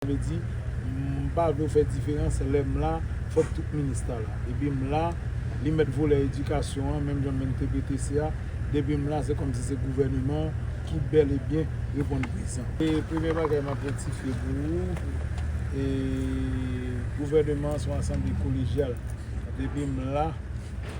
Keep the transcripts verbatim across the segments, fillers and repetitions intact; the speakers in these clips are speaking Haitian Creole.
Sa vle di, m pa vle w fè diferans, lè m la, fòk tout minis ta la. Depi m la, li mèt volè edikasyon an, menm jan menm T P T C a, depi m la, se kòmsi se gouvèneman an ki bèl e byen reponn prezan. E premye bagay m ap rektifye pou ou, e gouvèneman an se yon asanble kolejyal. Depi m la,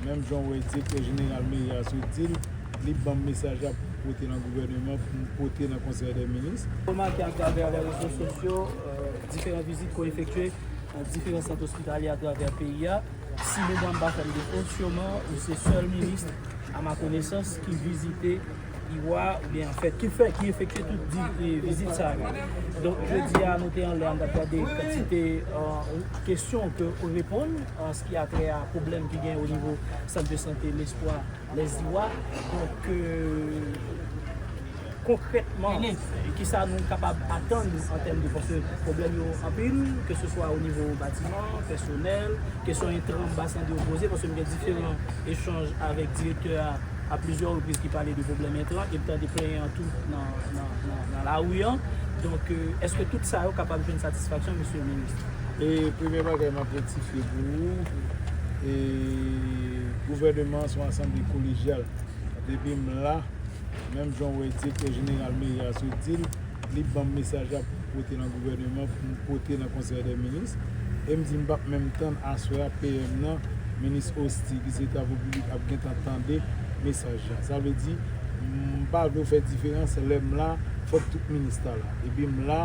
menm jan w wè direktè jeneral meri a sot di l, li ban m mesaj la pou m pote nan gouvèneman, pou m pote nan konsèy dè minis. Remake atravè lè rezo sosyo, euh, diferan vizit ke w efektye nan diferan sant ospitalye atravè peyi a. Si memwa m pa fè m defo, siman ou se sèl minis, a ma konesans, ki vizite I W A, oubyen, anfèt, ki fè, ki efektye tout di, e, vizit sa yo. Donk, jodi a, nou te anlè, n ap gade kantite, euh, kesyon ke ou reponn, an sa ki a trè a pwoblèm ki gen o nivo sant de sante Lespwa, Lèziwa. Donk, euh, konkrètman, kisa nou kapab atann an tèm de, paske pwoblèm yo anpil, ke se swa o nivo batiman, pèsonèl, kesyon entran, m pa santi yo poze, paske m gen diferan echanj avèk direktè a, a plizyè repriz ki pale de pwoblèm entran, e m tande plenyen an tou nan, nan, nan, nan lari an. Donk, euh, èske tout sa yo kapab jwenn satisfaksyon, mesye minis? E premye bagay m ap rektifye pou ou, e gouvèneman an se yon asanble kolejyal. Depi m la, menm jan w wè direktè jeneral meri a sot di l, li ban m mesaj la pou m pote nan gouvèneman, pou m pote nan konsèy dè minis. E m di m p ap menm tann aswè a P M nan, minis Hosty, ki se travo piblik, ap gentan tande mesaj la. Sa vle di, m pa vle w fè diferans, lè m la, fòk tout minis ta la. Depi m la,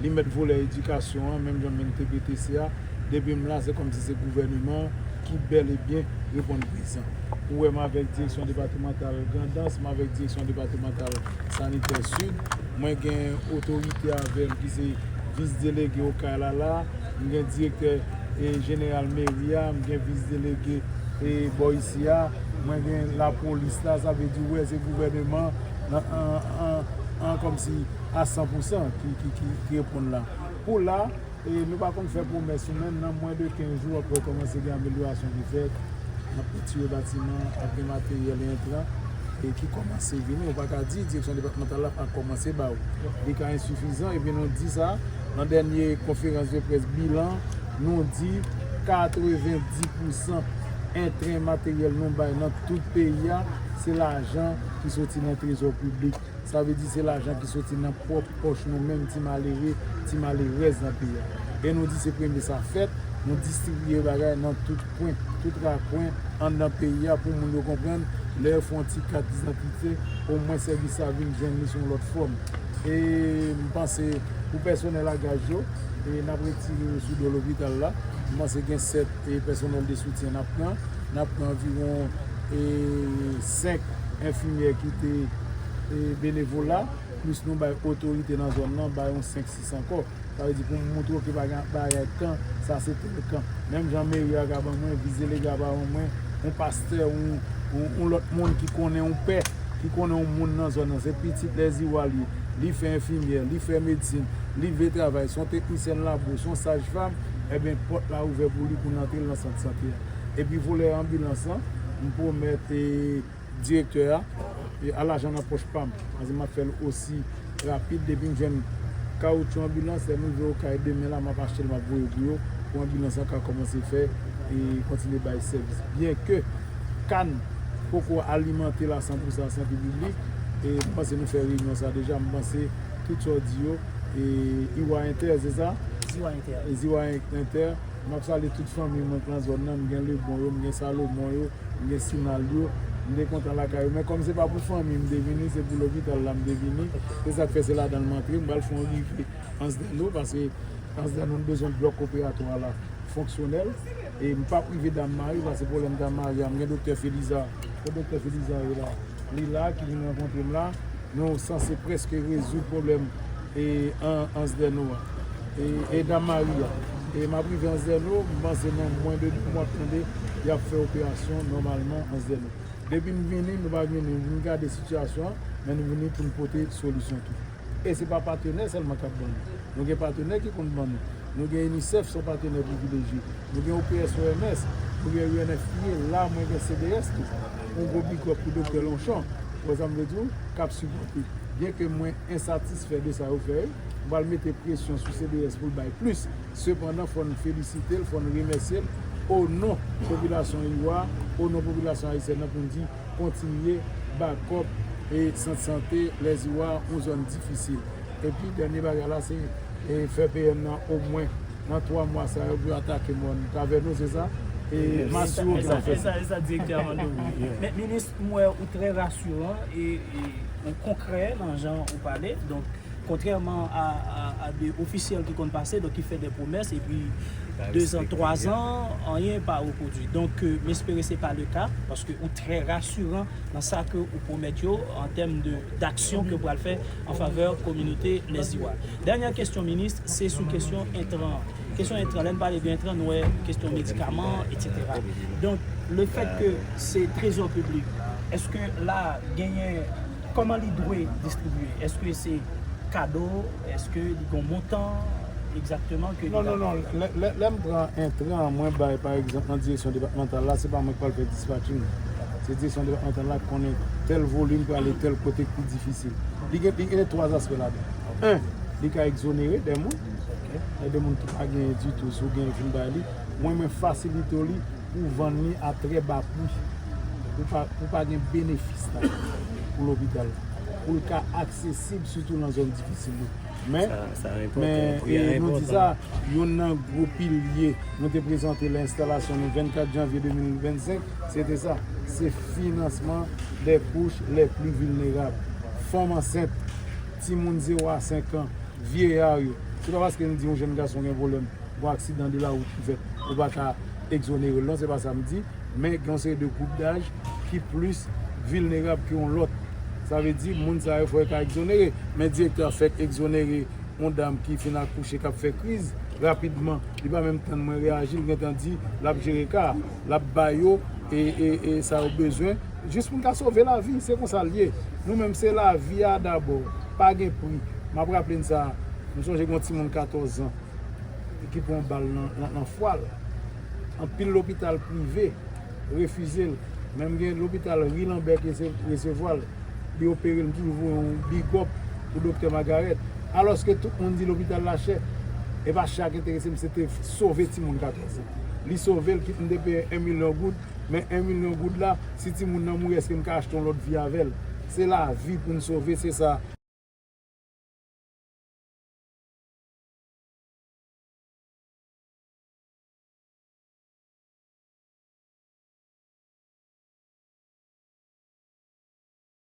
li mèt volè edikasyon an, menm jan menm T P T C a, depi m la, se kòmsi se gouvèneman an ki bèl e byen reponn prezan. Ou wè m avèk direksyon depatmantal Grandans, m avèk direksyon depatmantal sanitè Sid. Mwen gen otorite avè m ki se vis delege Okay la la, m gen direktè, e, jeneral meri a, m gen vis delege, e, bò isi a, mwen gen lapolis la, sa vle di ou wè se gouvèneman an, an, an, an kòmsi a san pou san ki, ki, ki, ki reponn la. Pou la, e nou pa konn fè pwomès, ou menm nan mwen de kenz jou w ap wè kòmanse gen amelyorasyon ki fèt. N ap retire batiman, ap gen materyèl entran, e ki kòmanse vini. Ou pa ka di direksyon depatmantal la pa kòmanse ba ou. Li ka ensifizan, epi nou di sa, nan dènye konferans de près bilan, nou di katrevenndis pou san entren materyèl nou bay nan tout peyi a, se lajan ki soti nan trezò piblik. Sa vle di se lajan ki soti nan pwòp pòch nou menm ti malere, ti malerèz nan peyi a. E nou di se premye sa fèt, nou distribiye bagay nan tout kwen, tout rakwen anndan peyi a pou moun yo konprann, lè yo fè yon ti kat didantite, omwen sèvis sa vin jwenn li sou yon lòt fòm. E m panse pou pèsonèl a gaj yo, e n ap retire yo sou do lopital la. M panse gen sèt, e, pèsonèl de soutyen n ap pran. N ap pran anviwon, e, senk enfimyè ki te, e, benevola, plis nou bay otorite nan zòn nan, bay yon senk sis ankò. Sa vle di pou m montre w ke pa gen bagay kan, sa se tèl kan. Menm jan meri a ka ban mwen, vis delege a ban mwen, yon pastè, yon, yon, yon lòt moun ki konnen yon pè, ki konnen yon moun nan zòn nan, se pitit Lèziwa li ye. Li fè enfimyè, li fè medsin, li vle travay, se yon teknisyèn labo, se yon sajfam, ebyen pòt la ouvè pou li pou n antre l nan sant sante a. Epi volè anbilans lan, m pwomèt, e, direktè a, e, a lajan nan pòch pa m. Paske m ap fè l osi rapid, depi m jwenn kawoutchou anbilans, lè m rive Okay demen la, m ap achte l, m ap voye pou yo, pou anbilans lan ka kòmanse fè, e, kontinye bay sèvis. Byenke kann poko alimante la san pou san sante piblik, e m panse nou fè reyinyon sa deja, m panse tout sa w di yo, e, Iwa Entè, se sa? Ziwa Entè. E, Ziwa Entè. M ap salye tout fanmi mwen k nan zòn nan, m gen Lebon yo, m gen Salomon yo, m gen Sinal yo, m te kontan lakay yo. Men kòm se pa pou fanmi m te vini, se pou lopital la m te vini. Se sa k fè se ladan l m antre. M pral fè yon rive Ansdeno, paske Ansdeno n bezwen blòk operatwa la fonksyonèl. E m p ap rive Dam Mari, paske pwoblèm Dam Mari a, m gen doktè Feliza. Kot doktè Feliza ye la? Li la, ki vin rankontre m la. Nou sanse prèske rezoud pwoblèm, e, an, Ansdeno a. E, e Dam Mari a. E m ap rive Ansdeno, m panse nan mwens de de mwa, tande, y ap fè operasyon nòmalman Ansdeno. Depi m vini, nou pa vini, m vin gade sitiyasyon an, men nou vini pou n pote solisyon tou. E se pa patenè sèlman k ap ban nou. Nou gen patenè ki konn ban nou. Nou gen UNICEF, se yon patenè privilejye. Nou gen O P S O M S, nou gen U N F P A, la mwen gen C D S tou. Yon gwo big up pou Doktè Longchamp, ou wè sa m vle di w, k ap sipòte. Byenke mwen ensatisfè de sa yo fè yo, m pral mete presyon sou C D S pou l bay plis. Sepandan, fò n felisite l, fò n remèsye l o non popilasyon Iwa, o non popilasyon ayisyèn nan pou n di kontinye bakòp e sant sante Lèziwa, yon zòn difisil. Epi dènye bagay la, se e fè P M nan omwen nan twa mwa sa yo pou yo atake mòn kavè nou, se sa? E m asire w ke n ap fè sa. E sa, e sa, direktè Armando. Men, minis, m wè ou trè rasiran e, e ou konkrè nan jan ou pale. Donk, kontrèman a, a, a de ofisyèl ki konn pase, donk ki fè de pwomès, epi de zan, twa zan, anyen pa repwodui. Donk, euh, m espere se pa le ka, paske ou trè rasiran nan sa ke ou pwomèt yo an tèm de, d'aksyon ke ou pral fè an favè kominote Lèziwa. Dènyè kesyon, minis, se sou kesyon entran. Kesyon entran, lè n pale de entran, nou wè kesyon medikaman, etsetera. Donk, le fèt ke se trezò piblik, èske la genyen, kòman li dwe distribye? Èske se kado? Èske li gen yon montan egzakteman ke li... Non, non, non. Lè, lè, lè m pran entran, mwen bay, pa egzanp, nan direksyon depatmantal la, se pa mwen ki pral fè dispatching. Se direksyon depatmantal la ki konnen tèl volim pou ale tèl kote ki pi difisil. Li gen, li gen twa aspè ladan. En, li ka egzonere de moun. Lè de moun ki pa genyen ditou, si w genyen, fin bay li. Mwen, mwen fasilite w li pou vann li a trè ba pri. Pou pa, pou pa gen benefis la pou lopital la. Pou l ka aksesib, sitou nan zòn difisil yo. Men, men, e, nou di sa, youn nan gwo pilye nou te prezante lè enstalasyon nou vennkat janvye de mil vennsenk, se te sa. Se finansman des couches les plus vulnérables. Fanm ansent, timoun zewo a senk an, vyeya yo. Se pa paske nou di yon jèn gason gen pwoblèm, yon aksidan de lawout ki fèt, ou pa ka egzonere l non, se pa sa m di. Men gen yon seri de gwoup daj ki plis vilnerab ke yon lòt. Sa vle di, moun sa yo fò yo ka egzonere. Men direktè a fèk egzonere yon dam ki fin akouche, k ap fè kriz, rapidman, li pa menm tann mwen reyaji, li gentan di l ap jere ka, l ap ba yo, e, e, e sa yo bezwen, jis pou n ka sove lavi, se konsa l ye. Nou menm, se lavi a dabò, pa gen pri. M ap raple n sa, m sonje gen yon timoun katòz zan ki pran bal nan, nan, nan fwa l. Anpil lopital prive refize l. Menm gen lopital Ri Lanbè ki rese-, resevwa l. Li opere l, m toujou voye yon big up pou doktè Magarèt. Alòske tout moun di lopital la chè. E pa chè a k enterese m, se te sove timoun katòz zan. Li sove l, kit m te peye en milyon goud, men en milyon goud la, si timoun nan mouri, èske m ka achte yon lòt vi avè l? Se lavi pou n sove, se sa.